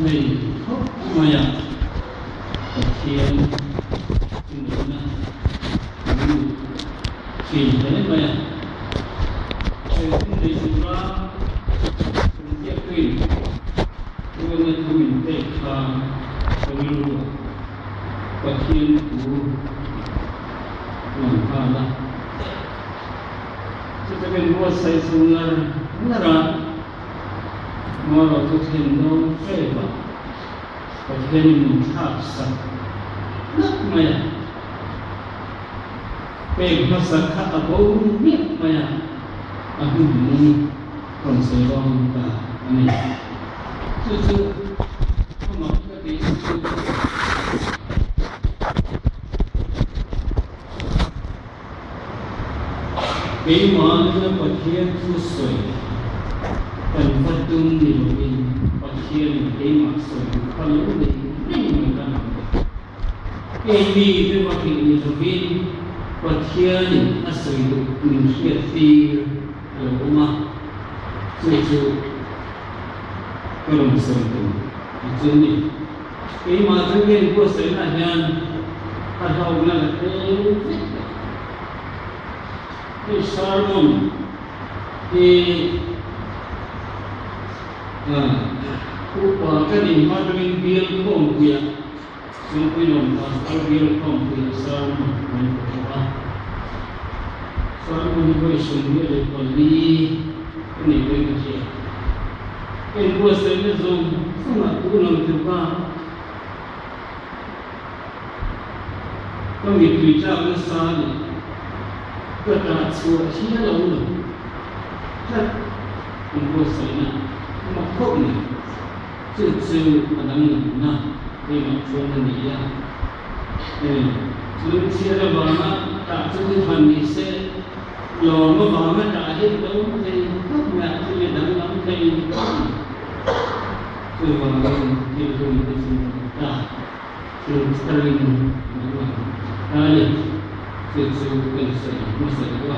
thei khawp mai a, Pathian thuneihna a lo lut thin hle mai a. Hei hun nei tura kum ziaktuin rualna thu min pek kha ka rilru a, Pathian thu lang nghal a. Chutiangin buatsaih chu ngar ngar a, Marawh chu thlen dawn hrep a, Pathianin min thlak sak hlak mai a, pek hmasa kha a bo miah mai a, a hnuhnung rawn sawi dawn ta a ni. Chu chu a mak ka tih chu. Keimahna Pathian thu sawi kan va tum ni lovin Pathianin keimah sawi duh kha lo nei reng mai ka nang lo. Keimi te va hrih ni lovin Pathianin a sawi duh min hriat tir a lo awm a, chu chu ka rawn sawi tum a chu ni. Keimah chu ka inbuatsaihnaah hian ka hlauhna la tel vek lo. Hei sermon hi upa ka nih hma atangin bial khawmpuiah Chungpuilawm Pastor bial khawmpuiah sermon kan pe tawh a. Sermon hi vawi 24 ka nei dawn ka hria. Ka inbuatsaihna zawng zawngah tun ang tluka ka mittui tlak nasa leh ka tah chhuah hial a awm lo tlat. Inbuatsaihna a mak khawp mai. Chu chu a danglamna keimah chuan a ni a. Hei lungchhiat avanga tah chu thu than ni se, lawm avanga tah hi lo awm thei khawp mai a, thil hi danglam thei khawp mai. Chuvangin thil hun te chu ta thil tharin danglam ta a ni. Chu chu kan sawi hmasa duh a.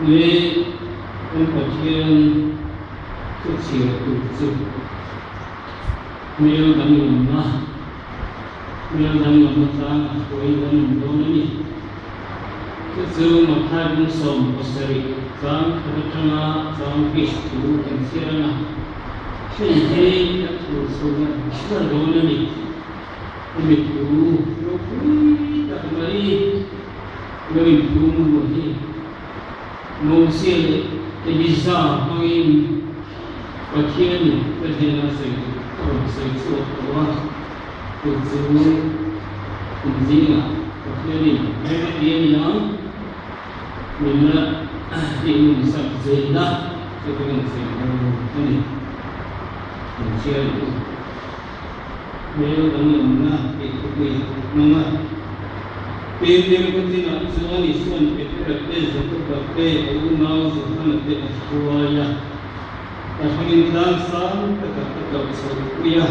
Ni kan Pathian thu chhiar tur chu hmel danglamna, hmel danglamna tlangah hruai kan awm dawn a ni. Chu chu Matthai bung 17 tlang khat atanga tlang piece thu kan chhiar ang a, hei hi kan thu chhunga chhiar dawn a ni. Hemi thu ropui tak mai lo inphum ruah hi Mosia leh Elisa hmangin Pathianin ka hnena sawi duh a rawn sawi chhuak tawh a, chu chu kum zingah Pathianin rem a ti a ni ang, min la tih nun sak zel a, chu ka rawn sawi dawn a ni. Min chhiar duh. Hmel danglamna tih thupui hmang a. Pemdem ka chinah chuan Isua'n Petera te, Jakoba te, a unau Johana te a hruai a. A hrangin tlang sang takah a tlauh chhoh pui a.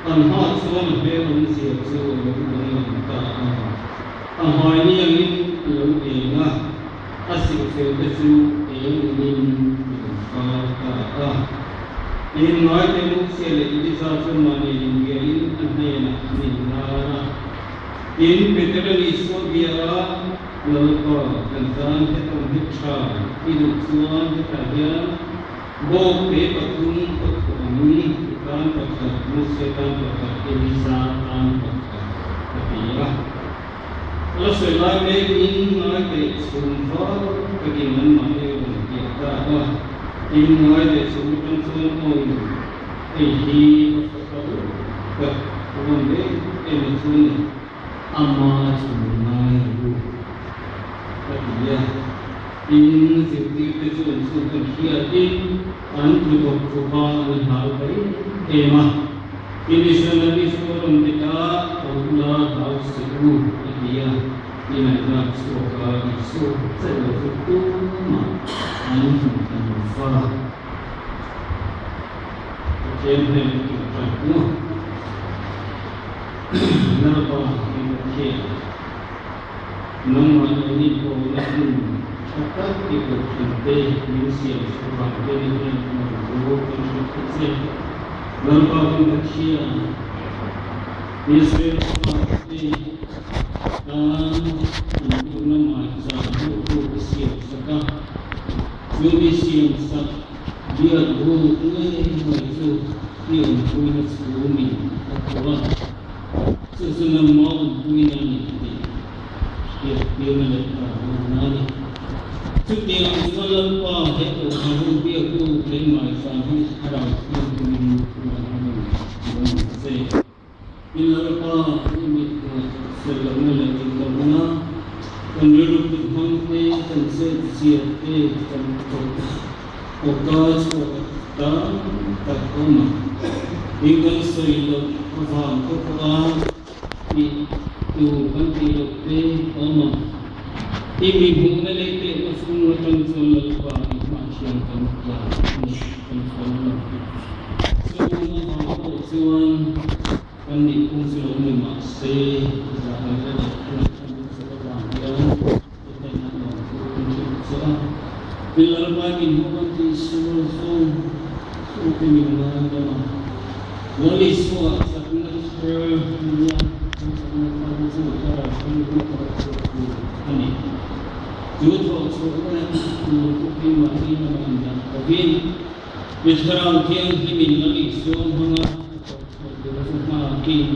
An hma chuan a hmel awmzia chu a lo danglam ta a. A hmai ni angin a lo eng a, a silhfel te chu eng angin a lo far ta a. Tin, ngaite Mosia leh Elija chu mahni inbiain a hnenah an inlar a. Tin, Petera'n Isua bia a, Lalpa, kan tan hetawm hi tha i duh chuan hetah hian bawk te pathum ka khuh ang, i tan pakhat, Mosia tan pakhat, Elija tan pakhat, a ti a. A la sawi lai mekin ngaite chhum var takin anmahni a rawn piah ta a. Tin, ngaite chhum atang chuan awi hei hi ka fapa duh tak ka rawn em em a chu ni. Ama chhum ngai a bu ka ti a. Tin, zirtirte chuan chu kan hriatin an tlu bawk thupa an hlau ta em em a. Tin, Israel ni chu a rawn ti ta, Tho ula hlau suh u, a ti a. Tin, an lak chhuak a, Isua chaih lo chu tumah an hmu ta lo va. Pathian hnen a tum tan maw? Lalpa i Pathian, nangmah nen i pawhna hmun tha tak i kohhran te min siam chhuah vang te ni hian a rawn thu kan hrilh theih che. Lalpa kan Pathian, Israel fate tan inbiakna maicham hmuhtu i siamsak a, chu mi siamsak biak buk ngei mai chu i awmpuina chhumin a khuh a, chu chu nangma awmpuina a ni tih hriattirna leh tarlanna a ni. Chutiang chuan Lalpa he Kohhran ho biaktu he maicham hi thlarau thianghlimin rual a ni dawn ang che. I Lalpa i mithmuh fel lohna leh dik lohna, kan rilru put hmang te, kan chet zia te, kan awka chhuak tam tak awm a. Eng kan sawi loh avang te pawha tih tur kan tih loh te awm a. I mihmuhna leh tehna fung atang chuan Lalpa i hmahthiam kan tla a ni, kan fel lo. Chung avang pawh chuan kan nih phung chu lo ni mah se, zahngaihna leh ngaihthla duhsak avang hian i hnenah lawm thu kan hrilh che a. I Lalpa min hmuh kan tih sual zawng zawngte min ngaidam a. Lal Isua chakna thar nia kan chakna thar chu thlarau thianghlim thawh chhuah tur a ni. Chu thawh chhuahna tur chu keimahni lamah indah lovin, Mi thlarau thianghlimin Lal Isua hmanga a thawh chhuah tur chu nghakin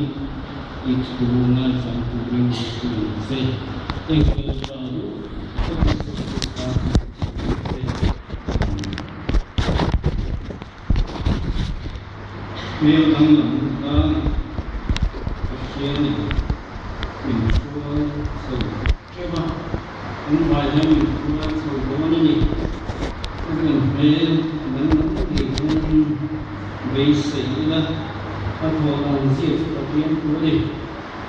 i thu ngaihsan turin ka duh che. Heng chu Lalpa duh tak Isua Krista ka duh che. Amen. Hmel danglam kha Pathianin min hruai chho teuh a, kan vai hian min hruai chho dawn a ni. Ka kan hmel a danglam ngei dawn beisei ila, a thawh dan zia chu Pathian thu a ni.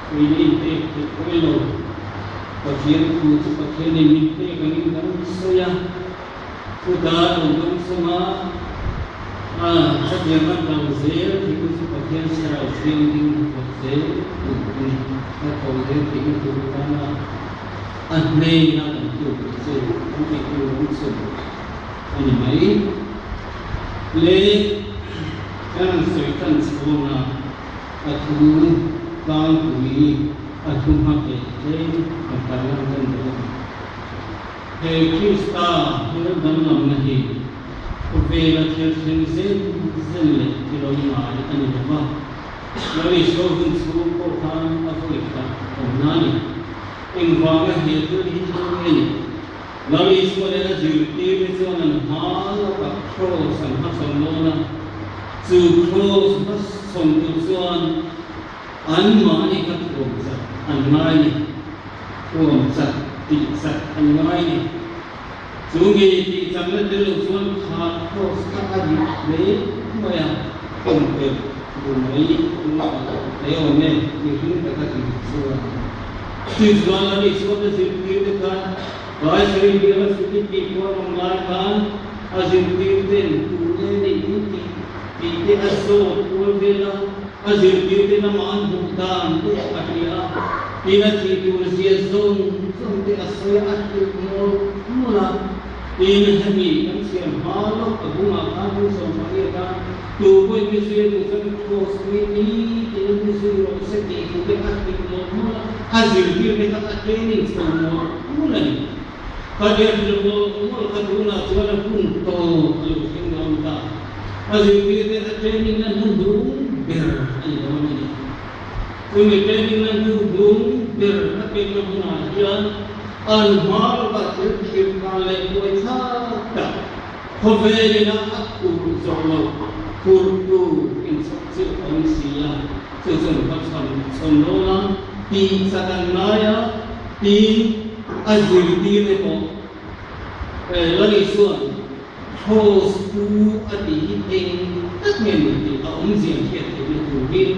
Keini inpek theih pawh i lo. Pathian thu chu Pathianin min pek angin kan sawi a. Chutah lo dawng chunga a chatiang a kal zel theihna chu Pathian Thlarau Thianghlim hnathawk zel tur a ni. Hnathawk zel theihna tur atana a hnena kan tluk chu kan tih tur awm chhun a ni mai. Le kan han sawi tan chhunga a thu tlangpui a thu hmatheh tlem kan tarlan tan dawn a ni. He Krista hmel danglamna hi khawvela thil thleng zel zel leh thil awm ngai a ni lo va, Lal Isua hun chhung pawh khan a vawi khat awmna a ni. Engvanga he thil hi thil nge ni? Lal Isua leh a zirtirte chuan an hma lawkah kraws an hmachhawn dawn a, chu kraws hmachhawn tur chuan anmahni kha thuam chak an ngai ni. Thuam chak tih chak an ngai ni. Chu mi tih chakna tel lo chuan kha cross kha a rit hle mai a, pumpelh bu mai hle awm e, mihring taka tih chuan. Chu chuan a nih chuan a zirtir te khan Kaisari biala Philippi khua awm lai khan a zirtir ten tune nih hi tih tih te a zawt kual vel a, A zirtirten amah an hmuh dan te a hria a, tin a thih tur zia zawng zawng te a sawi a, a hrilh mawlh mawlh a. Tin, hemi kan chhiar hma lawk a bungah khan hmun 18 khan tu pawhin mi zui a duh chuan cross pui ni tiin a mi zui rawh se tih thu te a hrilh mawlh mawlh a, a zirtirte kha a training chho mawlh mawlh a ni. Khatia hrilh mawlh mawlh kha tunah chuan a hun tawp a lo thleng dawn ta. A zirtirte a training na hnuhnung ber a ni dawn a ni. Chumi training na hnuhnung ber a pekna hmunah hian an hma lawkah thil thlir khan leh buai thlak tak khawvelina a phur zawh loh phurtu inchhawk chu a awm si a, chu chuan va chhawn chhawn dawn a, tih chak an ngai a, tin a zirtirte pawh Lal Isua'n Cross pu a tih hi eng tak nge ni tih a awmzia hriat theihna turin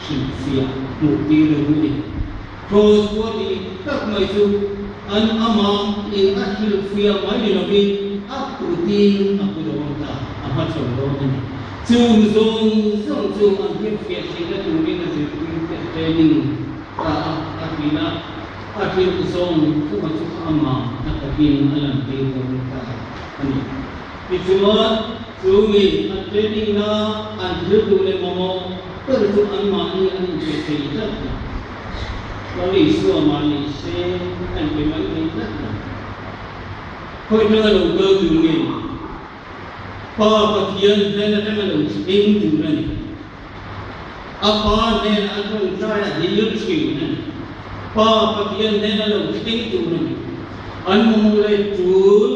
hrilhfiah hmuh tir a ni. Cross pu a tih tak mai chu an ama in a hrilhfiah mai ni lovin a putin a pu dawn ta, a hmachhawn dawn a ni. Chung zawng zawng chu an hrilhfiah theihna turin a zirtirte training ta a, a hrilh a. A hrilh zawng zawng chu amah a takin a lantir dawn ta a ni. Tichuan. Chu mi an training na an thil duh leh mamawh ber chu anmahni an inpe thei tlat lo. Lal Isua mahni se a inpe mai thei tlat lo. Khawi tanga lo kal tur nge ni? Pa Pathian hnen atanga lo thleng tur a ni. A Pa hnenah a tawngtai a dil thin a ni. Pa Pathian hnena lo thleng tur a ni. An mamawh leh tul,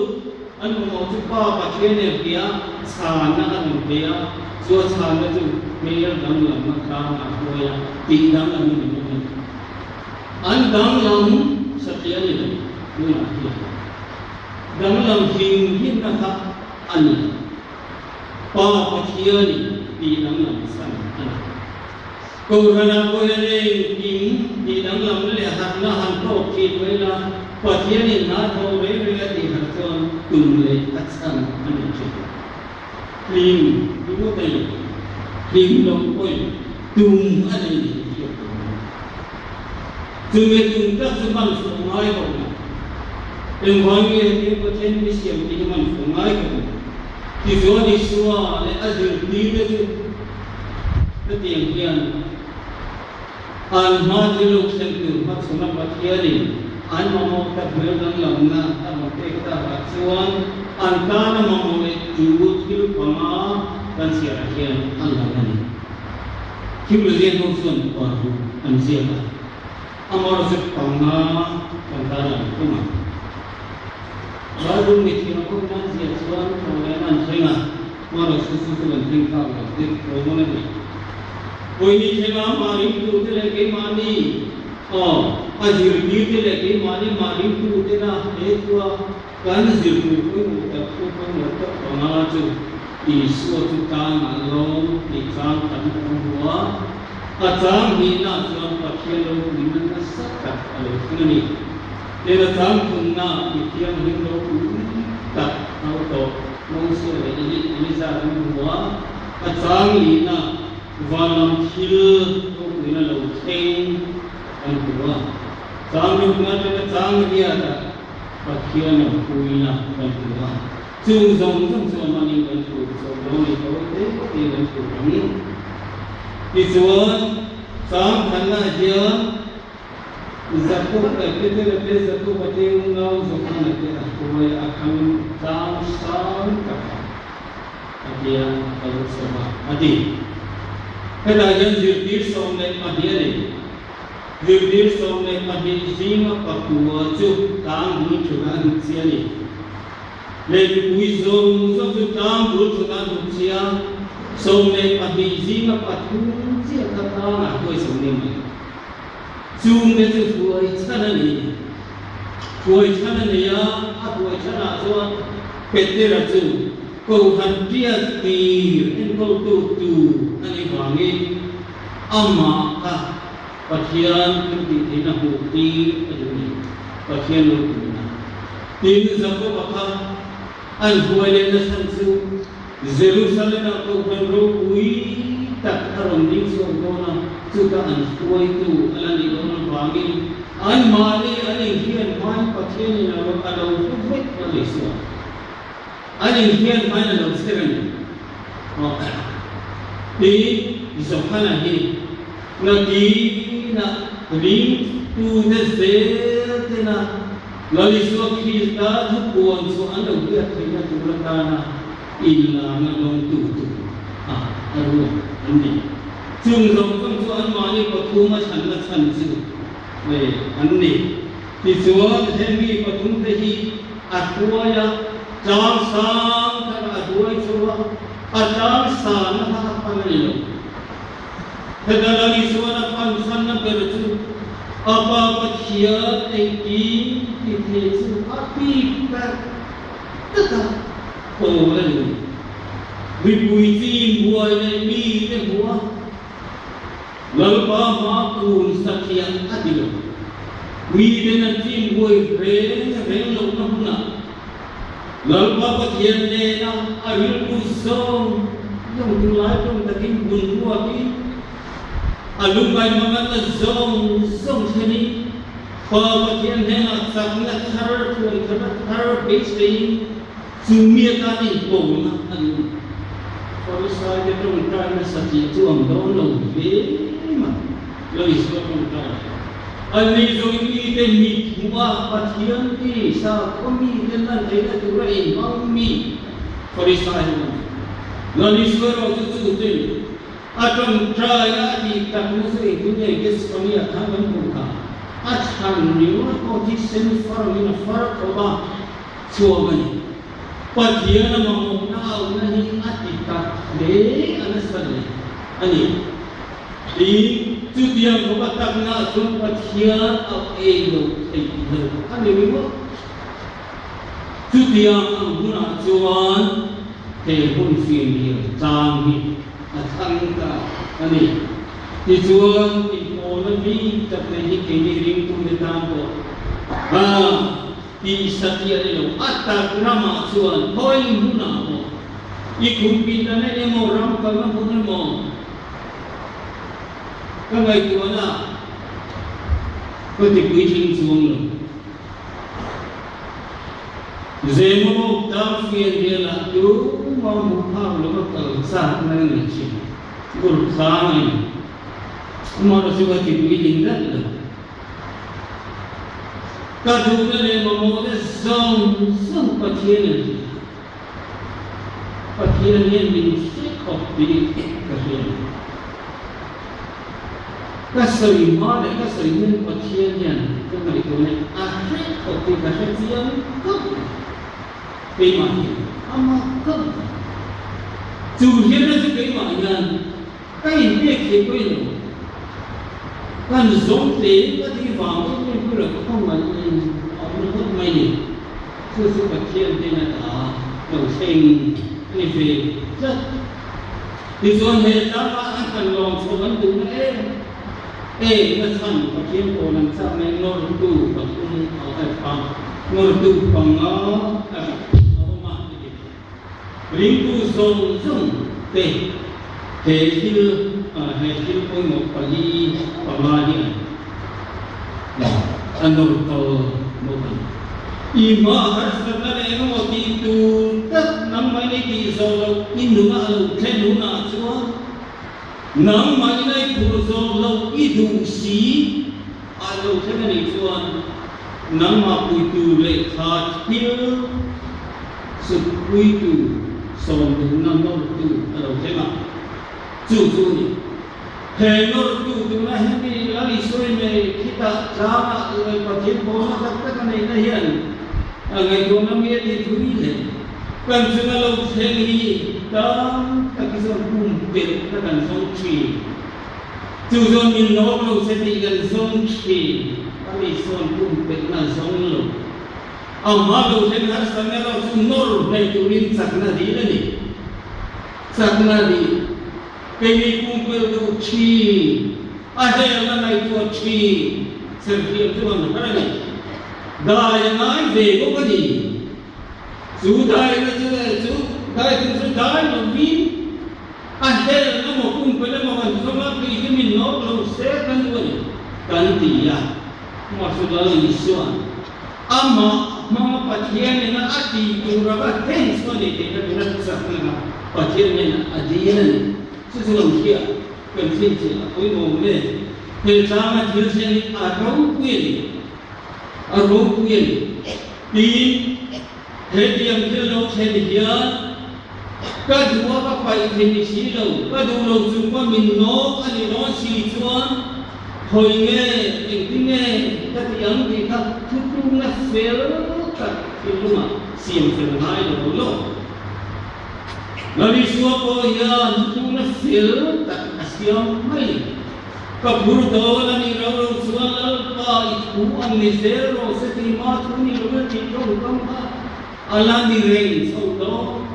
an mamawh chu Pa Pathian nen hria chhanna a rawn pe a, chu a chhanna chu hmel danglamna tlangah a hruai a, tih danglam a ni bawk a ni. An danglam satliah a ni lo tunah hian. Danglam hlim hlimna kha a ni. Pa Pathianin tih danglam chhan a ni. Kohhranah pawh hian engkim tih danglam leh harhna han tawk thin mai la, Pathianin hna tho reng reng a tih harh chuan tum leh a chhan a ni thin. Hlim ringawt a ni, hlim loh pawhin tum a nei ni tih hriat tur a ni. Chumi tum tak chu man fuh ngai ho lo. Engvang nge hetiang Pathian mi siam tih hi man fuh ngai ho lo. Tichuan Isua leh a zirtirte chu hetiang hian an hma thil lo thlen tur hmachhawna Pathianin an mamawh tak hmel danglamna a rawn pek takah chuan an tana mamawh leh tul thil panga kan chhiarah hian a lang a ni. Thil ziak ho chuan paruk an ziak a, amaherawhchu panga kan tarlan thung a. Bible mithiam ho hian an ziah chuan tawlem an thleng a, amaherawhchu chu chu kan thleng phak lo dik tawng a ni. Pawini thlenga mahringtute leh keimahni aw a zirtirte leh keimahni mahringtutena he thua kan zir tur pawimawh tak thu pawimawh tak panga chu Isua chu tlangah lawm tih chang tam kan hmu a, a chang hnihnaah chuan Pathian ropuina nasa tak a lo thleng a ni. Tin, a chang thumnaah mi thianghlim ropui tak hau tawh Mosia leh Elija kan hmu a, a chang lihnaah van lam thil ropuina lo thleng kan hmu a, chang rukna atanga chang riatah Pathian a puina kan hmu a. Chung zawng zawng chu amanin kan tur chawp lo ni tho te te kan tur ang. Tichuan, chang khatnaah hian Jakob leh Petera te, Jakoba te unau Johana te a hruai a thang tlang sang tak a, a tia a kal chho a, a ti. Hetah hian zirtir 12 a nei. Zirtir 12 zinga pakua chu tlang bul thutah a hnut chi a ni. Lehmipui zawng zawng chu tlang bul thutah a hnut chi a, 12 zinga pathum chiah kha tlangah hruai chho ni mai. Chungte chu hruai chhan a ni. Hruai chhan a nei a, a hruai chhanah chuan Petera chu Kohhran tiat tir enkawltu tur a nih vangin amah kha Pathian thiltihtheihna hmuh tir a duh a ni. Pathian ropuina. Tin, Jakoba kha an hruai leh nachhan chu Jerusalem-ah Kohhran ropui tak a rawn ding chhuak dawn a, chuta an hruaitu a la nih dawn avangin anmahni an inhriat hmain Pathianin a lo hru vek a ni sual. An inhriat hmain a lo chher a ni. Tin, Johana hi nakinah ringtute zel tena Lal Isua Krista thupuan chu an lo hriat theihna tur atana inlarna dawngtu tur a a ruat an ni. Chung zawng zawng chu anmahni pathum a chhanna chhan chu an ni. Tichuan, he mi pathumte hi a hruai a, tlang sang takah a hruai chho a, a tlang sanna kha a pan a ni lo. Heta Lal Isuan a pan chhanna ber chu a Pa Pathian engkim ti thei chu a bik tak taka pawl a ni. Mipui chin buai leh mite hmuh a, Lalpa hma kun satliah a ti lo. Miten an chin buai reng reng lohna hmunah Lalpa Pathian nena a rilru zawng zawng tunlai tawng takin bun ruakin a lungngai hmangatna zawng zawng thlenin Pa Pathian hnenah chakna thar, thuamtharna thar beiseiin chu mi atan inpawlna a ni. Farisaite tawngtaina satliah chu ang dawn lo hle mai. Lal Isua tawngtai leh Anni zawng mite mit hmuh a Pathian ti sakhaw mite lan theihna tura inhmang mi Farisai ho an ni. Lal Isua erawh chu chu te ni. A tawngtaina a tih takna chu engtin nge Gethsemane ah khan kan hmuh kha? A thlan ringawt pawh thisen far angin a far khawp a chhuak a ni. Pathian a mamawhna a awmna hi a ti tak hle a nasa hle a ni. Tin, chutiang khawp a taknaah chuan Pathian a ei lo theih lo a ni ringawt. Chutiang ang hunah chuan he hun fimhir tlang hi a thlang ta a ni. Tichuan, inpawlna bik tak nei hi keini ringtute tan pawh a Tih satliah ni lo, a tak ramah chuan khawi hmunah pawh i khum pin dan emaw ram kalna hmun emaw ka ngaihtuahna ka ti puitling chuang lo. Zemabawk tlang fian velah tuma hmuh phak lova kal chakna ka nei thin. Gurkhang a ni. Amaherawhchu ka ti puitling daih lo. Ka duhna leh mamawhna zawng zawng Pathian a ni. Pathian hian min hre khawp tih ka hria. Ka sawi hma leh ka sawi hnu Pathian hian ka ngaihtuahna a hre khawp tih ka hre chiang khawp mai. Keimah hian amah khawp mai. Chu hian a chu keimah hian Ka inpek thei pawh i lo. Kan zawng te ka tih vang em em pawh i lo khawngaih in a awm ringawt mai ni. Chu chu Pathian hnena ta lo thleng a ni ve tlat. Tichuan he tlanga an kan lawm chho an duhna em em na chhan Pathian pawl an chak mai nawrtu pathum a awm a, nawrtu panga a awm a ni ti. Ringtu zawng zawng te he thil he thil pawimawh pali panga hian a nawr kal bawk a ni. I hma harsatna leh engemaw tih tur tak nangmah in i tih zawh loh i nuna a lo thlen hunah chuan nangmah in a i phurh zawh loh i duh si a lo thlen a nih chuan nangmah pui tur leh kha thil Sutpuitu sawmduhna nawrtu a lo thleng a, chu chu a ni. He nawrtu tuna hemi Lal Isua nei khitah tlangah leh Pathian pawlna tak tak a neihna hian a ngaihtuahna mi a tih thui hle. Kan chunga lo thleng hi tam tak hi chuan pumpelh na kan zawng thin. Chu chuan min nawr lo che tih kan zawng thin. Lal Isua'n pumpelhna a zawng lo. Amah lo thleng harsa erawh chu nawr hnaih turin chakna dil a ni. Chakna dil, keini pumpelh duh thin, a helna ngaihtuah thin serhliam chu an har a ni. Dai a ngai ve bawk a ni. Chu daina chu leh chu dai thung chu dai lovin a helna maw pumpelh emaw kan zawng a, kei chu min nawr lo se kan duh a ni kan ti a. Mahse Isua'n amah hmanga Pathian ina a tih tur a va heng chu a ni tih kha tuna chakna kha Pathian hnenah a dil a ni. Chu chu kan hria, kan chhinchhiah a pawimawh hle. He tlanga thil thleng hi a ropui a ni, a ropui a ni. Tin, hetiang thil lo thlen hian ka duh a ka paih thei ni si lo, ka duh lo chung pawh min nawk a ni dawn si chuan, Khawi nge, engtin nge ka ti ang tih kha thutlukna fel tak thinlungah siam fel ngai lo lo. Lalisua pawh hian thutlukna fel tak a siam mai. Ka phur dawn a nih ro ro chuan Lalpa i thu ang ni zel rawh se tih ma thu ni lo e tih tawngkam kha a la ni reng chho dawn.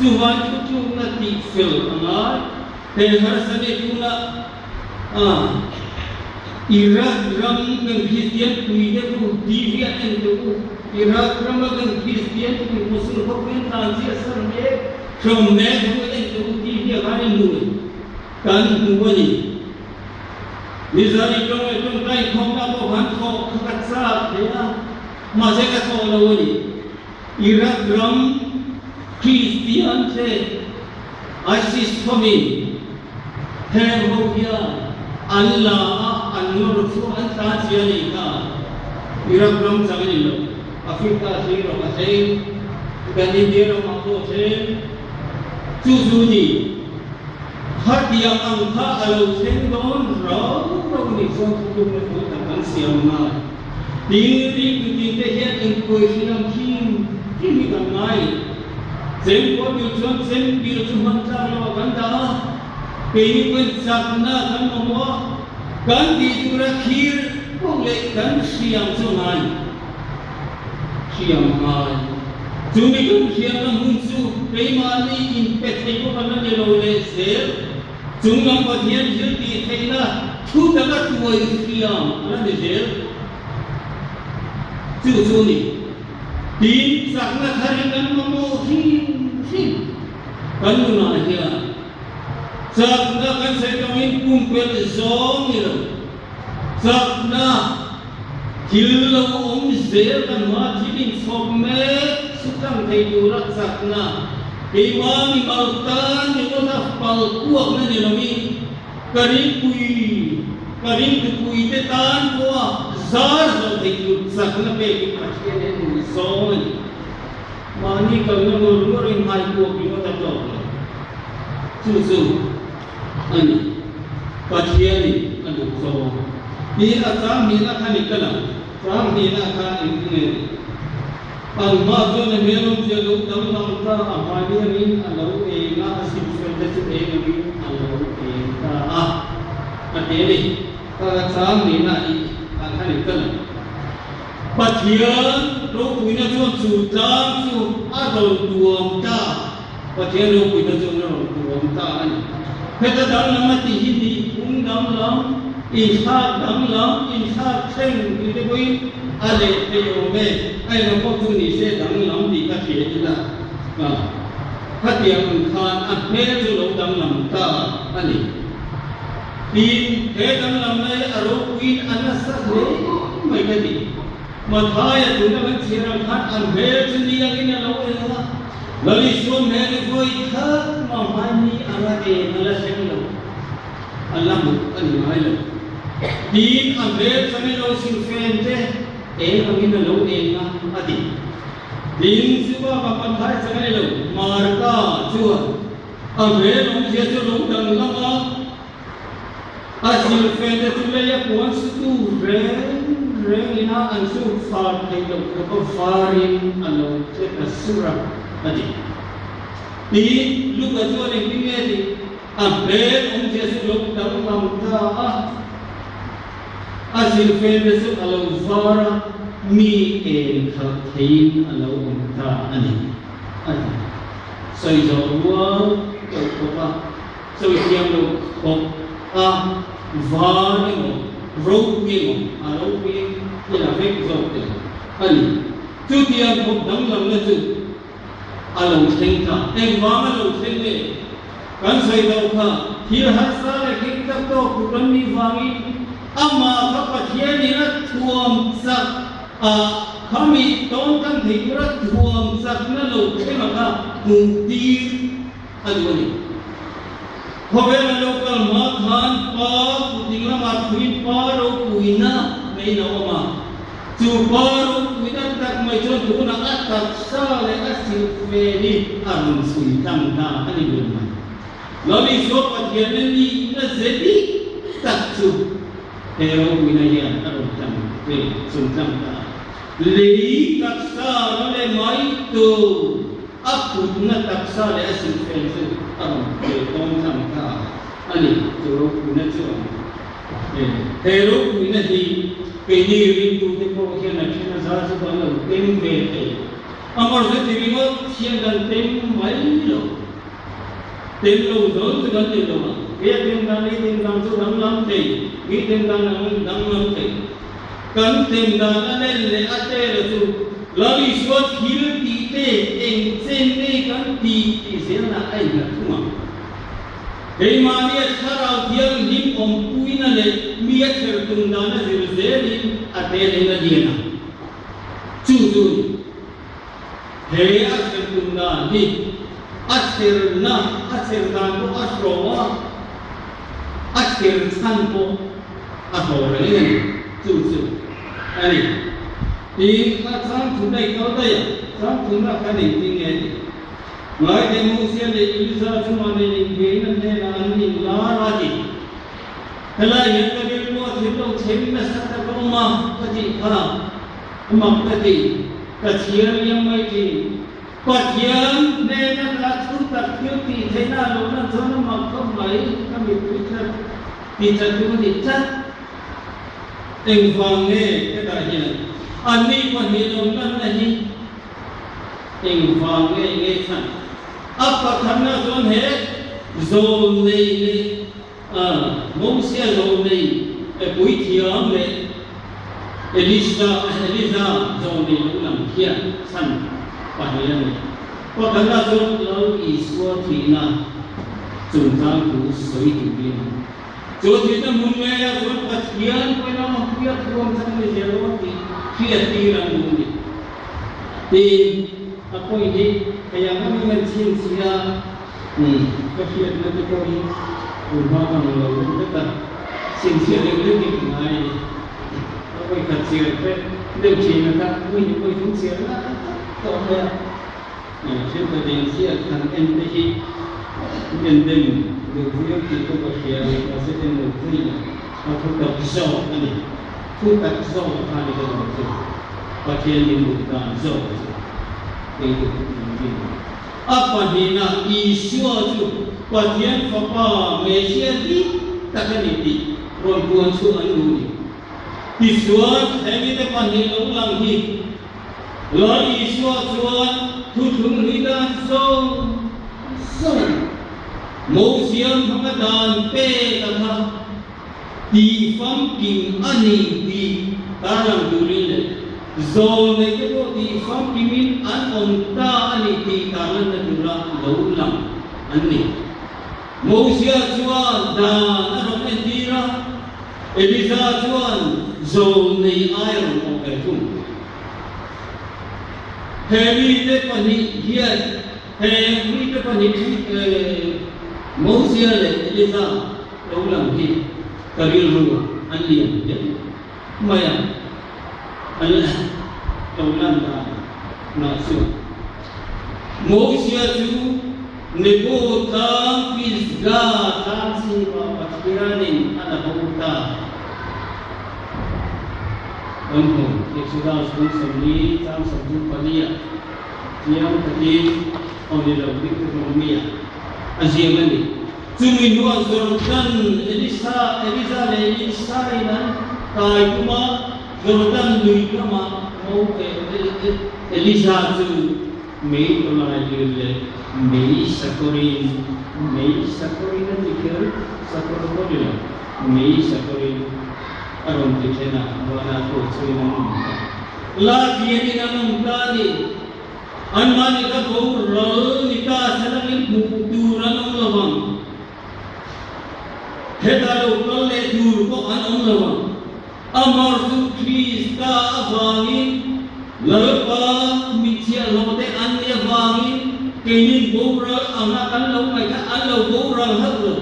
Chuvang thutlukna tih fel a ngai. He harsa ni tunah a Iraq ram kan Kristian pui te chu TV ah en teh u. Iraq rama kan Kristian pui Mosul khawpui an tlan chiah sar mek hram mek ho en teh u TV ah khan in hmu em? Kan hmu a ni. Nizan i tawng leh tawngtai inkhawmna pawh khan thawh kha ka chak hle a, mahse ka thawh lo a ni. Iraq ram Kristian te. ISIS hovin heng ho hian an la a, an nawr chhuak, an tlan chhia a nih kha. Iraq ram chang a ni lo, Africa thleng ram a thleng, kan India ramah pawh a thleng. Chu chu ni, khatiang ang kha a lo thleng dawn rau rau a nih chuan thutlukna thu tak kan siam ngai. Tin, ringtu te hian engkawi hriam hrim hrim hi kan ngai. Chengkawl bil chuan chem bil chu hman tlak lo ah kan dah a, keini pawhin chakna kan mamawh a, kan tih tura thlir pawh leh kan hriam chu ngai hriam ngai. Chumi kan hriamna hmun chu keimahni inpe thei pawh kan la ni lo leh zel. Chunglam Pathian thil tih theihna thu taka tuai hriam a la ni zel. Chu chu ni. Tin, chakna thar hi kan mamawh hrim hrim. Kan nunah hian chakna kan sawi tawngin pumpelh zawng ni lo. Chakna thil lo awm zel kan hma thil inchhawp mek chu tlang thei tura chakna keimah mimal tan ringawta pal kuakna ni loin ka ringpui ka ringtupui te tan pawha zar zawh thei tur chakna pek hi Pathian hian min zawng a ni. Mahni kalna ngawr ngawrin hmai kuak ringawt a tawk lo. Chu chu a ni. Pathianin a duh zawng. Tin, a chang hnihna kha ni ka lang. Chang hnihna kha engtin nge ni? An hma chuan a hmel awmzia lo danglam ta, a hmai liangin a lo eng a, a silfel te chu eng angin a lo eng ta a, a ti a ni. Ka chang hnihna hi ah kha ni ka lang. Pathian ropuina chuan chu tlang chu a rawn tuam ta. Pathian ropuina chuan a rawn tuam ta a ni. Heta danglam a tih hi nihphung danglam, inthlak danglam, inthlak thleng tih te pawhin a leh thei awm e. A engah pawh chu ni se danglam tih ka hria ila a, khatiang ang khan a hmel chu lo danglam ta a ni. Tin, he danglamna hi a ropuiin a nasa hle mai ka ti. Mathaia tuna kan chhiar ang khan an hmel chu ni angin a lo eng a, Lal Isua hmel hi vawi khat mah hmai ni anga eng a la thleng lo, a la hmuh a ni ngai lo. Tin, a hmel changin lo silfen te eng angin a lo eng a, a ti. Tin, chu bakah Mathaia chang a ni lo, Marka chuan a hmel awmzia chu lo danglam a, A silfen te chu lei a puan sutu reng reng ina an suk far theih loh khawpa varin a lo tle ta sur a, a ti. Tin, Luka chuan engtin nge tih a hmel awmzia chu lo danglam ta a, a silfen te chu a lo var a, mi en khalh theiin a lo awm ta a ni, a ti. Sawi zawh rual loh khawpa. Sawi thiam lo khawp a var emaw ropui emaw a ropui i la vek zawk tel a ni. Chutiang khawp danglamna chu a lo thleng ta. Engvang a lo thleng nge? Kan sawi loh kha thil harsa leh kheng tak tawk tur an nih vangin amah kha Pathianin a thuam chak a, khami tawn tlang thei tura thuam chakna lo thleng a kha hmuh tir a duh a ni. Khawvel a lo kal hma khan pa kut ding lamah thuin pa ropuina neiin a awm a. Chu pa ropuina tak mai chuan tunah a taksa leh a silhfen hi a rawn chhui tlang ta a ni ber mai. Lal Isua Pathianna nihna ze dik tak chu he ropuina hian a rawn tlang ve chhui tlang ta a. Lei taksa ram leh mai tur. A putna taksa leh a silhfen chu a rawn pe tawn tlang ta a ni. Chu ropuina chu a ni. He ropuina hi keini ringtute pawh hian a then a zar chu kan lo tem ve thei. Amaherawhchu ti ringawt hian kan tem mai lo. Tem lo zo chu kan ni lo a. Kei a tem dan leh i tem dan chu danglam thei, mi tem dan ang danglam thei. Kan tem dan a len leh a tela chu Lal Isua thil tih te eng chen nge kan tih tih zelna a innghat thung ang. Keimahni a thlarau thianghlim awmpuina leh mi a ther tum dan a zir zelin a telin a lian ang. Chu chu a ni. He a ther tum dan hi. A chherna, a chher dan pawh a hraw a, a chher chhan pawh a hraw reng a ni. Chu chu a ni. Tin, kha chang thumna i kal daih a, chang thumna khan engtin nge a tih? Ngaite Mosia leh Elija chungah nen inbiaina hnenah an inlar a ti. Helai hian ka rilru a thil lo thleng nasa tak a awm a, ka tih kha a mak ka ti. Ka chhiar liam mai thin. Pathian hnena ka thu tak thil tih theihna a lo lan chuan a mak khawp mai, ka mittui tlat ti tlat tu a ni tlat. Engvang nge hetah hian anni pahnih lo lanna hi Engvang nge nge chhan? A pakhatna chuan he zawl nei leh Mosia zawl nei puithiam leh Elisa Elija zawl nei lo lang hian chhan pahnih a nei. Pakhatna chuan Lal Isua thihna chungchang thu sawi turin chu thihna hmun ngeiah chuan Pathian pawhin a awmpuia thuam chhan a ni zel dawn tih hriattir an duh a ni. Tiin a pawi hi hei ang angin an chhinchhiah a, ka hriatna te pawh hi tun hma ka ang lo deuh vek a, chhinchhiah deuh deuh hi ka ngai a ni. Ka pawi khat chhiar te deuh thin a kha pawi hi pawi thum chhiar la tawh mai a, thenkhat in ziak han en te hi en dem deuh viau tih pawh ka hria a, mahse en lo thei lo, a thu tak zawk a ni. Thu tak zawk kha ni ka duh chu. Pathian min duh dan zawk chu kei duh min rin lo. A pahnihna, Isua chu Pathian Fapa Messiah dik tak a ni tih rawn puan chu an duh ni. Tichuan, hemite pahnih lo lang hi Lal Isua chuan thuthlung hlui dan zawng zawng Mosiam hmanga dan pek a kha. Tih famkim a ni tih tarlang turin leh zawl neite pawh tih famkimin an awm ta a ni tih tarlanna tura lo lang an ni. Mosia chuan dan a rawn entir a, Elija chuan zawl nei ai a rawn awh ve thung. He mite pahnih hian he mite pahnih Mosia leh Elija, Lo lang hi ka rilru ah an lian hle mai a, an lo lan dan nah chuan Mosia chu Nebo tlang Pisga tlang chhipah Pathianin a la ho ta. Kan hmu Exodus bung 40 chang 34 ah chiang takin aw ni lo Deuteronomy ah a ziak a ni. Chumi hnuah Jordan Elisa, Elija leh Elisa-in an kai tum a, Jordan lui lamah Mo Elija chu mei tawlai lir leh mei sakawrin, mei sakawrin a ti kher, sakawr pawh ni lo, mei sakawrin a rawn ti then a, vana thaw chhuin an awm ta. Latianin an awm ta a ni. Anmahni kha boral ni ta se langin hmuh tur an awm lo vang. Heta lo kal leh tur pawh an awm lo vang. Amar chu Krista avangin Lalpa mithiahhlawh te an nih avangin keinin boral anga kan lo ngaih kha an lo boral hauh lo.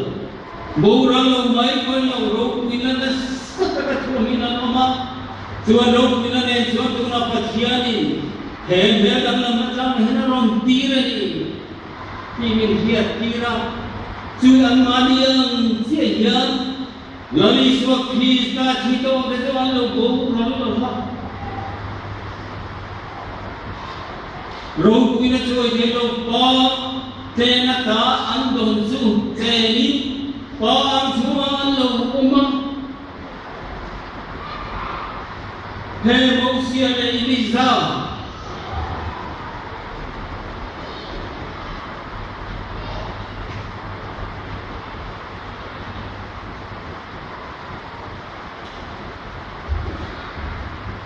Boral lo mai pawhin lo ropuina nasa taka thuamin an awm a, chuan ropuina nen chuan tunah Pathianin he hmel danglam atang hian a rawn tir a ni tih min hriat tir a, chu anmahni ang chiah hian Lal Isua Krista thi tawh te chu an lo boral lo va. Ropuina chawi thei lo pa chen ata an dawn chu chenin pa ang chhungah an lo awm a. He Mosia leh Elija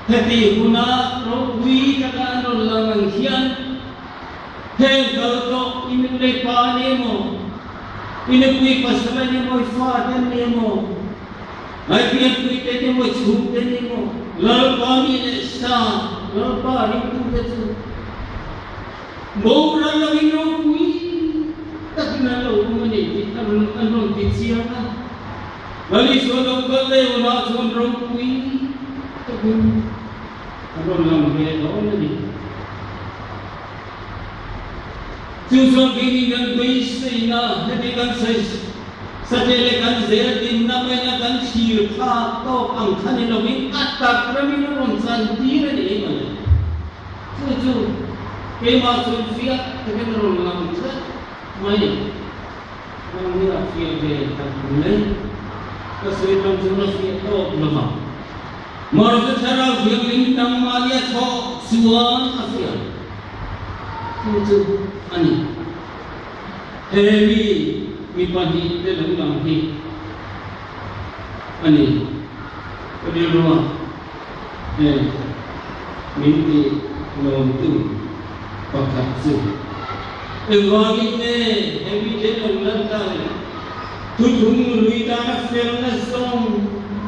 Heti huna ropui taka an rawn lang ang hian heng kal tawh i nu leh pa an ni emaw, i nupui pasal an ni emaw, i fate an ni emaw, ai pianpui te ni emaw, i chhungte ni emaw, Lalpa mi leh sa, Lalpa ringtute chu boral loin ropui. takin an lo awm a ni tih an rawn ti chiang a. Lal Isua lo kal leh hunah chuan ropui takin a rawn lang ve dawn a ni. Chu chuan keini kan beiseina heti kan sawi sateh leh kan zel dinna maina kan thlir thlak tawk ang kha ni lovin a tak ramin a rawn chantir a ni em ale. Chu chu keimah chuan fiah takin a rawn lang tlat mai. Nang hi a fiah ve tak mai. Ka sawi tang chuan a fiah tawk lova. Marka Thlarau Thianghlim nangmahni a thawh chuan a fiah. Chu chu a ni. He mi mi pahnihte lo lang hi a ni. Ka rilrua he min ti lawmtu pakhat chu. Engvangin nge he mite lo lan ta le? Thuthung lui tana felna zawng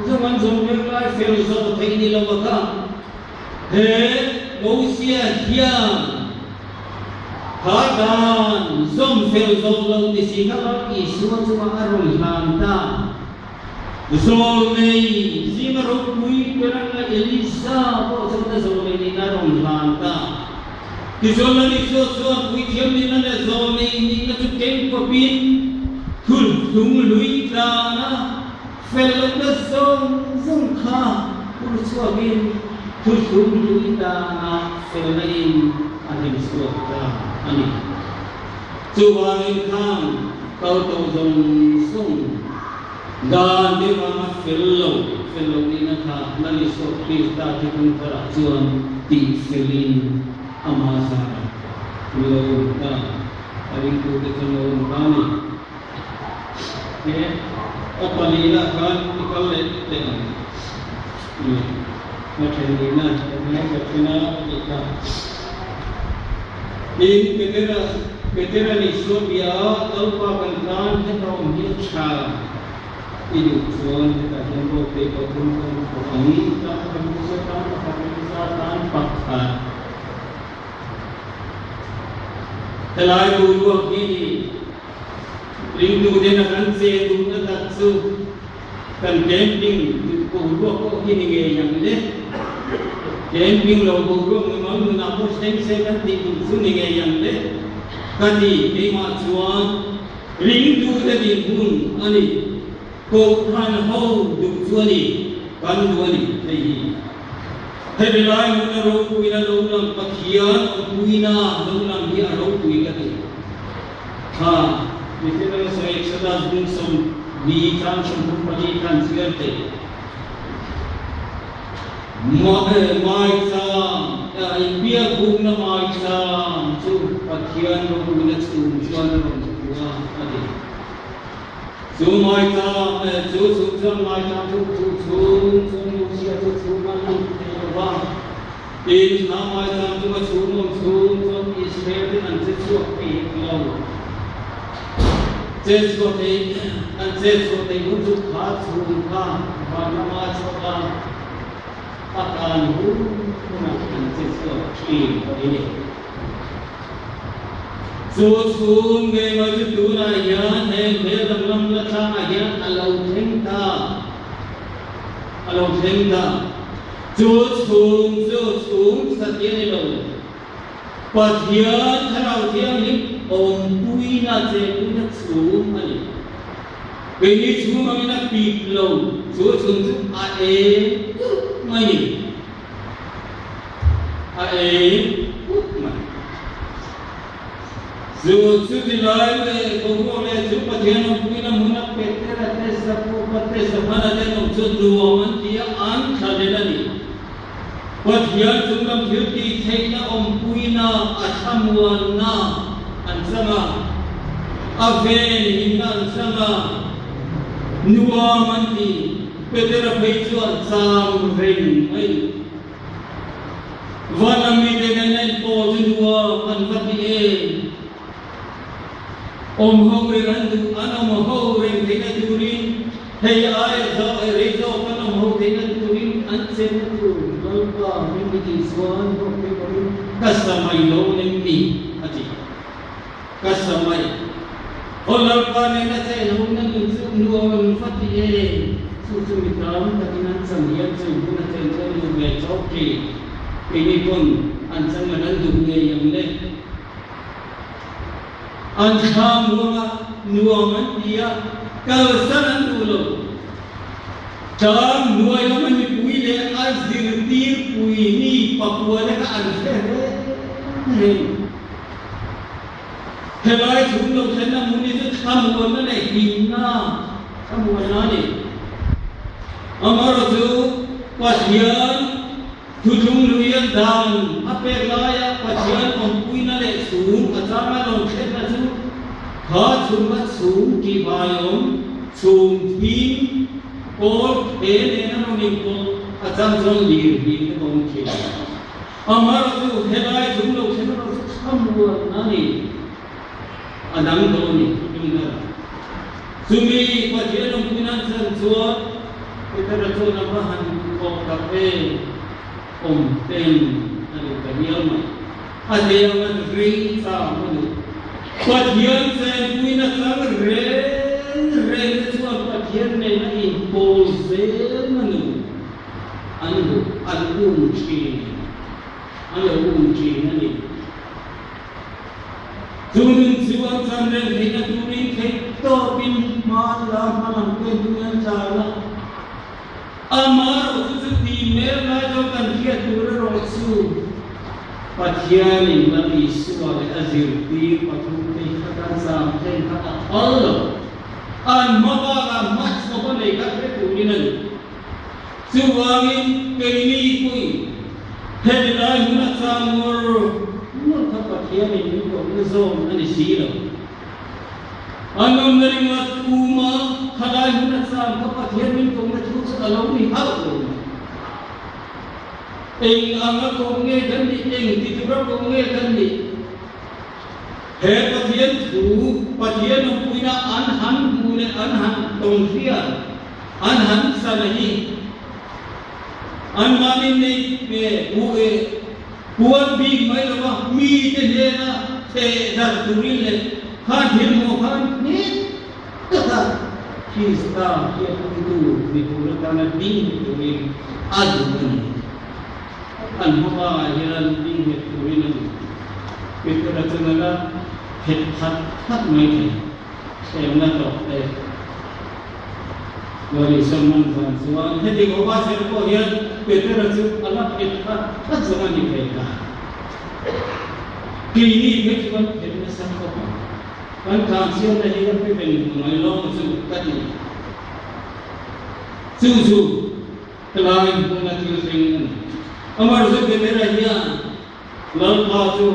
zawng an zawng ber lai fel zawh theih ni lo a kha. He Mosia hian kha dan zawm fel zawh lo ni si kha Lal Isua chungah a rawn hlan ta. Zawlnei zinga ropui ber anga Elisa pawh chuan a zawlnei nihna a rawn hlan ta. Tichuan Lal Isua chuan puithiam nihna leh zawlnei nihna chu keng kawpin thulhlung lui tlan a, fel lohna zawng zawng kha phur chhuakin thulhlung lui tana felna in a hlim chhuak ta a ni. Chuvangin khan kal tawh zawng zawng dan te vanga fel lo, fel lo nihna kha Lal Isua Krista thuthlung tharah chuan tih felin ama zarah lo awm ta, a ringtute chuan lo awm ta a ni. He a palina khan i kal leh teh ang. A then nihna engemaw ka then a tih kha. Tin, Petera, Petera nih sual bia a, Lalpa kan tan heta awm hi a tha i duh chuan hetah hian ruak te pathum kan thawh ang, tan pakhat Musa tan pakhat Elisa tan pakhat. Helai boruak hi ringtu tena kan che duhna tak chu Kan camping duh boruak pawh hi ni ngei ang le. Camping lo boruak mimal nunah pawh thleng se kan tih duh chu ni ngei ang le. Ka ti keimah chuan ringtute dinhmun a ni. Kohhran ho duh chu a ni, kan duh a ni hei hi. Hemi lai hmuna ropuina lo lang Pathian awmpuina lo lang hi a ropui ka ti. Tha, mihring anga sawi Exodus bung 40 chang 34 khan chhiar thei. Maicham, inbiak bukna maicham chu Pathian ropuina chhung chuan a rawn hmu a, a ti. Chu maicham, chu chhung chuan maicham chu chu chhung chuan Mosia chu chhung a lut thei lo va. Tin, hna maicham chu a chhung awm chhung chuan Israel ten an che chhuak thei hek lo. Che chhuak thei, an che chhuak thei hun chu kha chhung kha van lama chhuak a, a kan hun hunah an che chhuak thin a ni. Chu chhung ngei mai chu tunah hian heng hmel danglam la tlangah hian a lo thleng ta, a lo thleng ta. Chu chhung chu chhung satliah ni lo, Pathian Thlarau Thianghlim awmpuina chenpuina chhung a ni. Keini chhung angin a pik lo, chu chhung chu a eng put mai ni. A eng put mai. Chu chuti lai leh boruak leh chu Pathian awmpuina hmuna Petera te, Jakoba te, Johana te an awm chu nuam an ti a, an thla lel a ni. Pathian chunglam thil tih theihna awmpuina a thlamuanna an chang a, a venhimna an chang a, nuam an ti. Petera phei chuan chang reng mai. Van lam mite nen a inpawl chu nuam an va ti em? Awm ho reng an duh, an awm ho reng theihna turin hei aia zawh eh rei zawk an awm ho theihna turin an chenna tur Lalpa min ti tih chuan ruak phei bawkin ka sa mai lo nem ni a ti. Ka sa mai. Aw Lalpa nena chen hona nun chu nuam an va ti e, chu chu mi tam takin an chan hian chu hmun a chen chuan duh ve chauh thin. Keini pawn an chang an an duh ngei ang le. An thla muanga nuam an ti a, kalsan an duh lo. Tlang hnuai lama mipui leh a zirtirpui mi pakua te kha an hre reng reng. Helai chhung lo thlenna hmun hi chu thlamuanna leh himna thlamuanna a ni. Amaherawhchu Pathian thuthlung luian dan a pek laia Pathian awmpuina leh chhung a changa lo thlenna chu kha chhunga chhung tihbaiawm chhung thim kawl the nena rawn inpawlh a chang chuan lir hlim te pawh a awm thin. Amaherawhchu helai chung lo thlen erawh chu thlamuan a ni, a dang tawh a ni, tum ber. Chumi Pathian awmpui nan chan chuan Petera chuan a va han thawh tak em, awm ten a duh ta hial mai. A te anga ring chang a duh. Pathian chenpuina chang reng reng te chuan Pathian nena inpawl zel a nu. An duh, an um thin, an lo um thin a ni. Chu nun chu an chan reng theihna turin theih tawpin hma la hma lam te hming an tlan a. Amaherawh chu chuti mek lai chuan kan hriat tur erawh chu Pathianin Lal Isua leh a zirtir pathumte hi kha kan zam then kha a phal lo. An hma bakah hmachhawp a nei kha hre turin a ni. Chuvangin keini pawhin heti lai huna chang ngawr ngawr kha Pathianin min kohna zawng a ni si lo. A nawmna ringa kuma khalai huna chang kha Pathian min kohna thu chu a lo ni hauh lo mai. Eng anga koh nge kan nih, eng ti tura koh nge kan nih? He Pathian thu, Pathian awmpuina an han hmuh leh an han tawng hriat, An han san a hi. Anmahni nei nge hu e puan bik mai lo va, mite hnena theh darh turin leh khan thil hmuh khan nghet taka Krista hriatpuitu ni tur atana ding nghet turin a duh a ni. An hmabangah hian ding nghet turin a duh. Petera chuan a la phet khat khat mai thei. Thlemna tawk te Lawri Solomon zan chuan heti khawpa chher pawh hian Petera chu a la phet khat khat zawng a ni thei ta. Keini phei chu kan phet nasa khawp ang. Kan tlanchhiatna hi ka hre veng hmu mai lawng chu ka ti. Chu chu tlai hmuna thil thleng a ni. Amar chu Petera hian Lalpa chu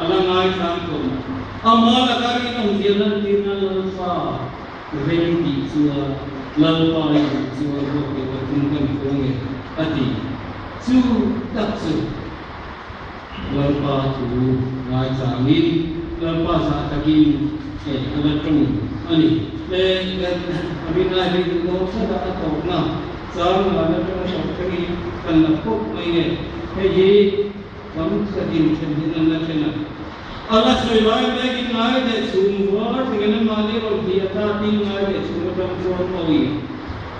a la ngaithlang tawh mai. Ama laka rinawmzia lantirna Lalpa reng tih chuan Lalpa i duh chuan ruak leh pathum kan khuang e a ti. Chu tak chu Lalpa thu ngaichangin Lalpa zah takin e a la tawng a ni. Le kan rinai hi duh lo tlat a, a tawpna chang ngan atanga tawp thlengin kan la khawp mai nge. Hei hi tam takin then hun an la then a. A la sawi lai vekin ngai leh chhung var thlengin anmahni rawn hli a ta tin ngai leh chhung atang chuan awi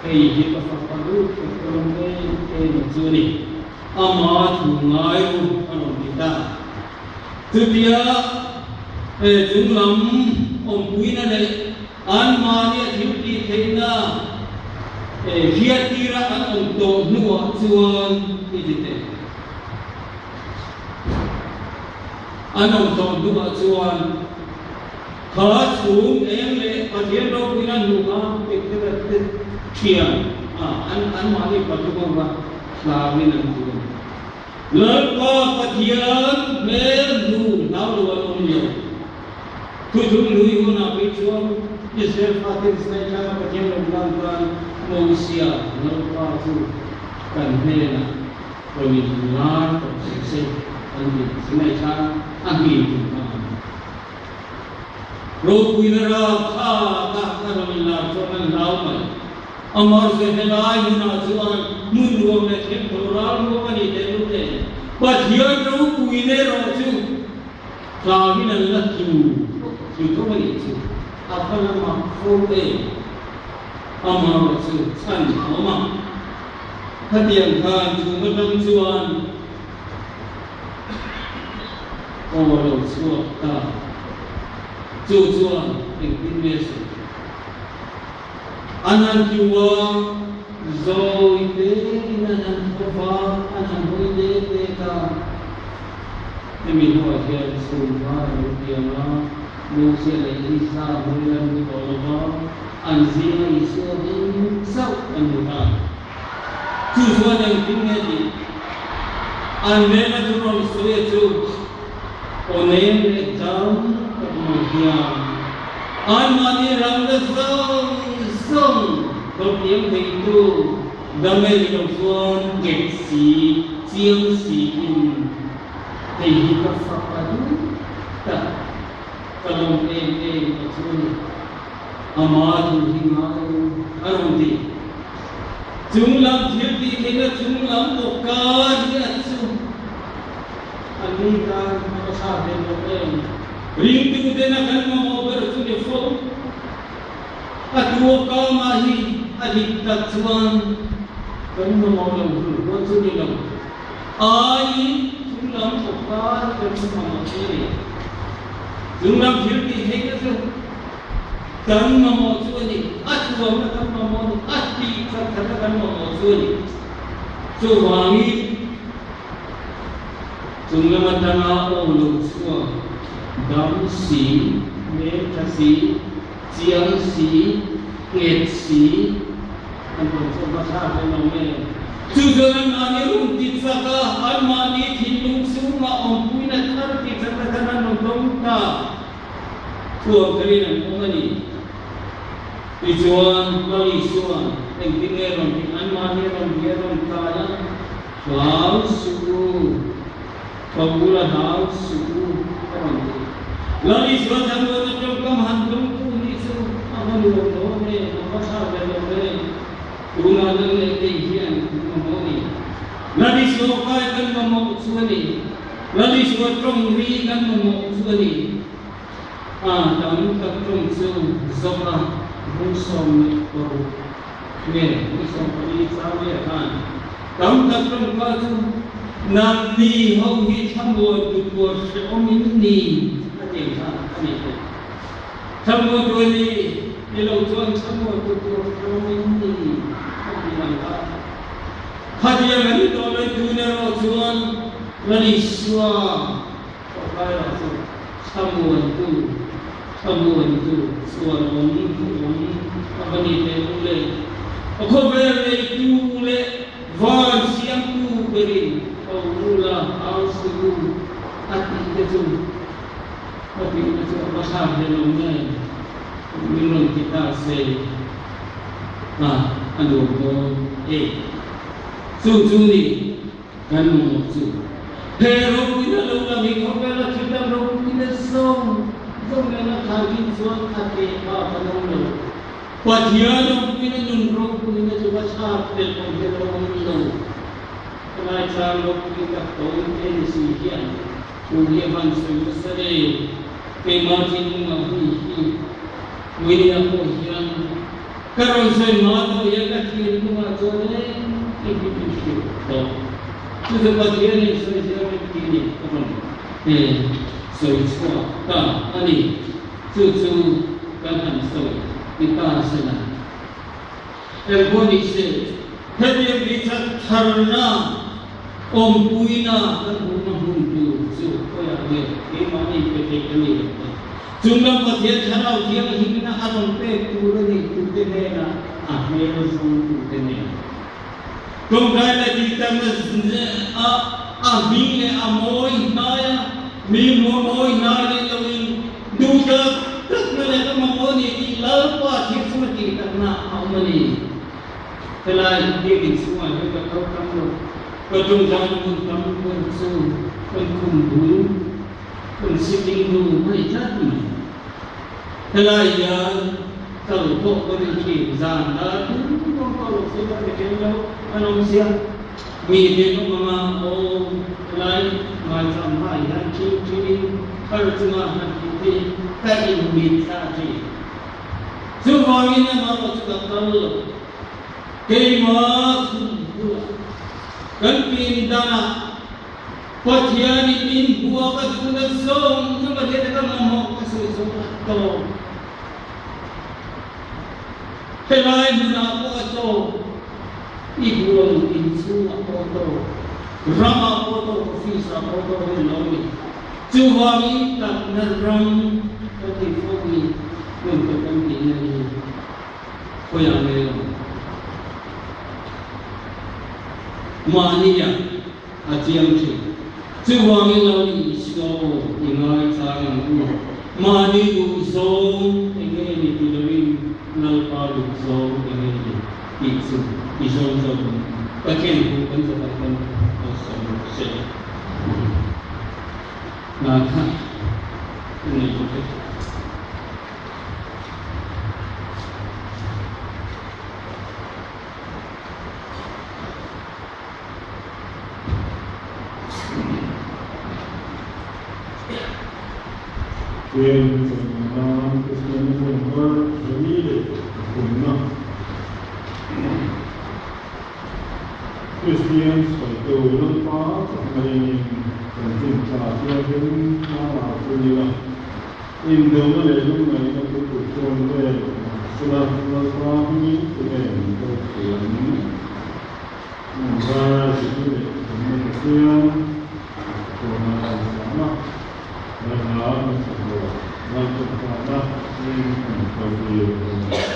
hei hi ka fapa lut ka tawng em em ang chu a ni. Ama thu ngai u a rawn ti ta. Chutia chung lam awmpuina leh anmahni a thil tih theihna hriattira an awm tawh hnuah chuan i ti teh. An awm tawh hnuah chuan kha chhung eng leh Pathian ropuina hnu kha Petera te thian a anmahni pathum ho kha hlauin an tu a ni. Lalpa Pathian hmel hnu hlau lo an awm lo. Thuthung lui hunah phei chuan Israel faten Sinai tlanga Pathian lo lan khan Mosia Lalpa chu kan hnenah rawn inlar tawh suh se an ti. Sinai tlang a nghin tum kha a ni. Ropuina ram kha ka ka rawn inlar chuan an hlau mai. Amar ze helai hunah chuan hmun nuam leh themthaw ral ruam a nih tehlul nen Pathian ropuina erawh chu Tlangin an la tlu tlu tho a nih chu. A va la mak fo em? Amaherawhchu chhan a awm a. Khatiang khan chhung atang chuan aw a lo chhuak ta. Chu chuan engtin nge sawi? An han tlu a, zawi tein an han tho va, an han hawi dek dek a. Hemi hnuah hian chhungva a lo piang a, Mosia leh Elisa hmel an hmu tawh lo va, an zinga Isua ding chauh an hmu ta. Chu chuan engtin nge tih an hmela chu rawn sawi a chu aw nem leh dam tak mai hian anmahni ramna zawng zawng dawrhliam theitu dam e ni lo chuan nghet si, chiang siin hei hi ka fak a duh tak, ka lawm em em a chu a ni. Ama thu hi ngai a rawn ti. Chung lam thil tih theihna chung lam awka hi a chu an ni tan a va thlak hlel lo em. Ringtuten a kan mamawh ber chu ni fo. A tu awka mah hi a dik tak chuan kan mamawh lo hul huan chu ni lo. Aiin chung lam awka hi kan mamawh chu a ni. Chung lam thil tih theihna chu Kan mamawh chu a ni, a thuamna kan mamawh a ni, a tih khat khatna kan mamawh chu a ni. Chuvangin chung lam atanga aw lo chhuak dam si, hmeltha si, chiang si, nghet si an rawn chhuak hmasa hle lo nge? Chu chuan anmahni rum ti chak a, anmahni thinlung chhungah awmpuina thar ti chakna khan an rawn dawng ta. Thuam kharin an awm a ni. Tichuan, Lal Isua'n engtin nge rawn tih anmahni rawn bia rawn kai a, Hlau suh u, tho ula hlau suh u, a rawn ti. Lal Isua thlamuan a tawngkam han dawngtu nih chu a va nuam dawn e, a va thlak ve lo ve. Tunah nang leh kei hian kan mamawh ni. Lal Isua kai kan mamawh chu a ni. Lal Isua tawng ri kan mamawh chu a ni. A tam tak tawng chu zawk a bung 16 nge bung 14 chang leh khan tam tak tawng kha chu nangni ho hi thlamuan tu tur hrehawm in ni a tih kha a ni thei. Thlamuan tu a ni ni lo chuan thlamuan tu tur hrehawm in ni a tih ang kha. Khatiang an tawh lai tun erawh chuan Lal Isua thawhlai lah chu thlamuantu, thlamuantu chhuanawm duhawm a va ni teh u le. A khawvel neitu leh van siamtu berin tho ula au suh u a tih te chu ka tihna chu a va thlak hle lo nge min rawn ti ta se. A a nuam dawn e. Chu chu ni kan mamawh chu. He ropuina lo lang hi khawvela thil dang ropuina zawng zawng nena khaikhin chuan a teh bak an awm lo. Pathian ropuina nun ropuina chu va thlak tel awm hi a lo awm lo. Helai chang ropui tak tawn te ni si hian thu hi a van sawi nasa e. Keimah thinlungah hei hi Puinia pawh hian ka rawn sawi hma tawh hian ka thinlungah chuan engkim hi min hrilh tawh. Chu chu Pathianin sawi zel reng tih ni ka rawn sawi chhuak ta a ni. Chu chu kan han sawi ti ta se la. Engpawh ni se, hetiang tih that tharna awmpuina kan hmuhna hmun tur chu khawiah nge keimahni pe thei ka ni lo va. Chunglam Pathian Thlarau Thianghlimna a rawn pek tur a ni tute hnenah a hmel zawng tute nen. Tawngtai leh tihtakna a a hming leh a mawi hnaia mi hmuh mawi hnai leh loin duh tak takna leh ka mamawh a ni tih Lalpa thil chunga tihtakna a awm a ni. Helai biakinn chhungah hian ka kal tam lo. Ka tawngtai hmun tam ber chu kan khum bul, kan sitting room a ni tlat mai. Helai hian kal pawh ka rin thin, zan dar tum pawh ka ruah si ka pe ṭhen lo, an awm sia. Mi te ka hmang a, aw helai ngaithla hmaah hian ṭhing ṭhingin thar chunga han tih te ka inmit thla thin. Chuvangin amaherawhchu ka kal lo. Keimah khum bulah kan pindanah Pathianin min hua ka duhna zawng zawng a hriat a ka mamawh ka sawi zawng a tawp. Helai hmunah pawh a tawp, i duh ang inchhungah pawh a tawp, ramah pawh a tawp, office ah pawh a tawp a ni lo ni. Chuvangin takna ram ka ti fo hi hmun ka kan tihna hi khawiah nge awm? Mahnia a chiang thin. Chuvangin lo ni Isua aw i ngaichang ang u. Mahni duhzawng enge ni ti loin Lalpa duhzawng enge ni tih chu i zawng zawk ang u. Pathian thu kan zawh ang kan awlsam rawh se. Hna kha ka nei bawk e. Tlem chawnna nan Kristianna hmun har zali leh pathumna Kristian sawitu Lalpa chakna-in chanchin tha thianghlim tlangau chu ni la, indona leh lungngaihna thupui chuan vel mahsela Lalpa hmingin tunge min do thei ang? Hmunhar zirna leh thumna Pathian chuan a inzahna Lalna kan chak lo, Laltawngtaina eng kan kaltir a ni.